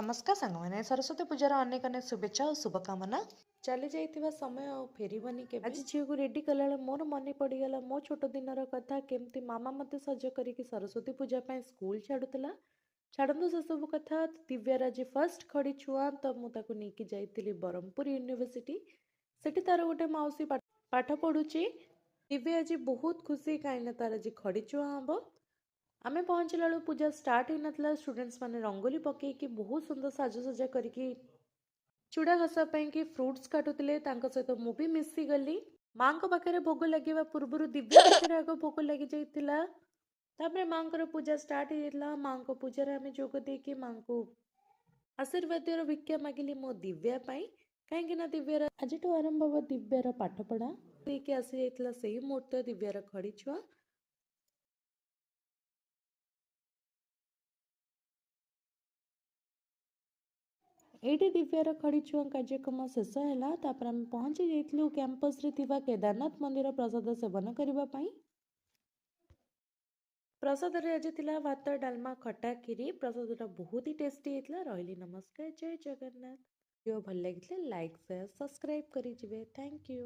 ନମସ୍କାର ସାଙ୍ଗମାନେ, ସରସ୍ୱତୀ ପୂଜାର ଅନେକ ଅନେକ ଶୁଭେଚ୍ଛା ଓ ଶୁଭକାମନା। ଚାଲି ଯାଇଥିବା ସମୟ ଆଉ ଫେରିବନି କେବେ। ଆଜି ଝିଅକୁ ରେଡ଼ି କଲାବେଳେ ମୋର ମନେ ପଡ଼ିଗଲା ମୋ ଛୋଟ ଦିନର କଥା, କେମିତି ମାମା ମୋତେ ସଜ କରିକି ସରସ୍ୱତୀ ପୂଜା ପାଇଁ ସ୍କୁଲ ଛାଡ଼ୁଥିଲା। ଛାଡ଼ନ୍ତୁ ସେସବୁ କଥା। ଦିବ୍ୟାର ଆଜି ଫାର୍ଷ୍ଟ ଖଡ଼ି ଛୁଆଁ, ତ ମୁଁ ତାକୁ ନେଇକି ଯାଇଥିଲି ବ୍ରହ୍ମପୁର ୟୁନିଭର୍ସିଟି। ସେଠି ତାର ଗୋଟେ ମାଉସୀ ପାଠ ପଢ଼ୁଛି। ଦିବ୍ୟା ଆଜି ବହୁତ ଖୁସି, କାହିଁକିନା ତାର ଆଜି ଖଡ଼ି ଛୁଆଁ ହେବ। ଆମେ ପହଞ୍ଚିଲା ବେଳକୁ ପୂଜା ଷ୍ଟାର୍ଟ ହେଇନଥିଲା। ଷ୍ଟୁଡେଣ୍ଟସ୍ ମାନେ ରଙ୍ଗୋଲି ପକେଇକି ବହୁତ ସୁନ୍ଦର ସାଜସଜ୍ଜା କରିକି ଚୁଡ଼ା ଘଷା ପାଇଁକି ଫ୍ରୁଟ୍ସ କାଟୁଥିଲେ। ତାଙ୍କ ସହିତ ମୁଁ ବି ମିଶିଗଲି। ମାଙ୍କ ପାଖରେ ଭୋଗ ଲାଗିବା ପୂର୍ବରୁ ଦିବ୍ୟା ପାଖରେ ଆଗ ଭୋଗ ଲାଗିଯାଇଥିଲା। ତାପରେ ମାଙ୍କର ପୂଜା ଷ୍ଟାର୍ଟ ହେଇଯାଇଥିଲା। ମାଙ୍କ ପୂଜାରେ ଆମେ ଯୋଗ ଦେଇକି ମାଙ୍କୁ ଆଶୀର୍ବାଦର ଭିକ୍ଷା ମାଗିଲି ମୋ ଦିବ୍ୟା ପାଇଁ, କାହିଁକି ନା ଦିବ୍ୟାର ଆଜିଠୁ ଆରମ୍ଭ ହେବ ଦିବ୍ୟାର ପାଠପଢ଼ା। ଦେଇକି ଆସିଯାଇଥିଲା ସେଇ ମୁହୂର୍ତ୍ତ ଦିବ୍ୟାର ଖଡ଼ି ଛୁଆଁ। ଏଇଠି ଦିବ୍ୟାର ଖଡ଼ି ଛୁଆଁ କାର୍ଯ୍ୟକ୍ରମ ଶେଷ ହେଲା। ତାପରେ ଆମେ ପହଞ୍ଚି ଯାଇଥିଲୁ କ୍ୟାମ୍ପସରେ ଥିବା କେଦାରନାଥ ମନ୍ଦିର ପ୍ରସାଦ ସେବନ କରିବା ପାଇଁ। ପ୍ରସାଦରେ ଆଜି ଥିଲା ଭାତ, ଡାଲମା, ଖଟା, କ୍ଷୀରି। ପ୍ରସାଦଟା ବହୁତ ହି ଟେଷ୍ଟି ହେଇଥିଲା। ରହିଲି, ନମସ୍କାର, ଜୟ ଜଗନ୍ନାଥ। ଭିଡ଼ିଓ ଭଲ ଲାଗିଥିଲେ ଲାଇକ୍, ସେୟାର, ସବସ୍କ୍ରାଇବ୍ କରିଯିବେ। Thank you.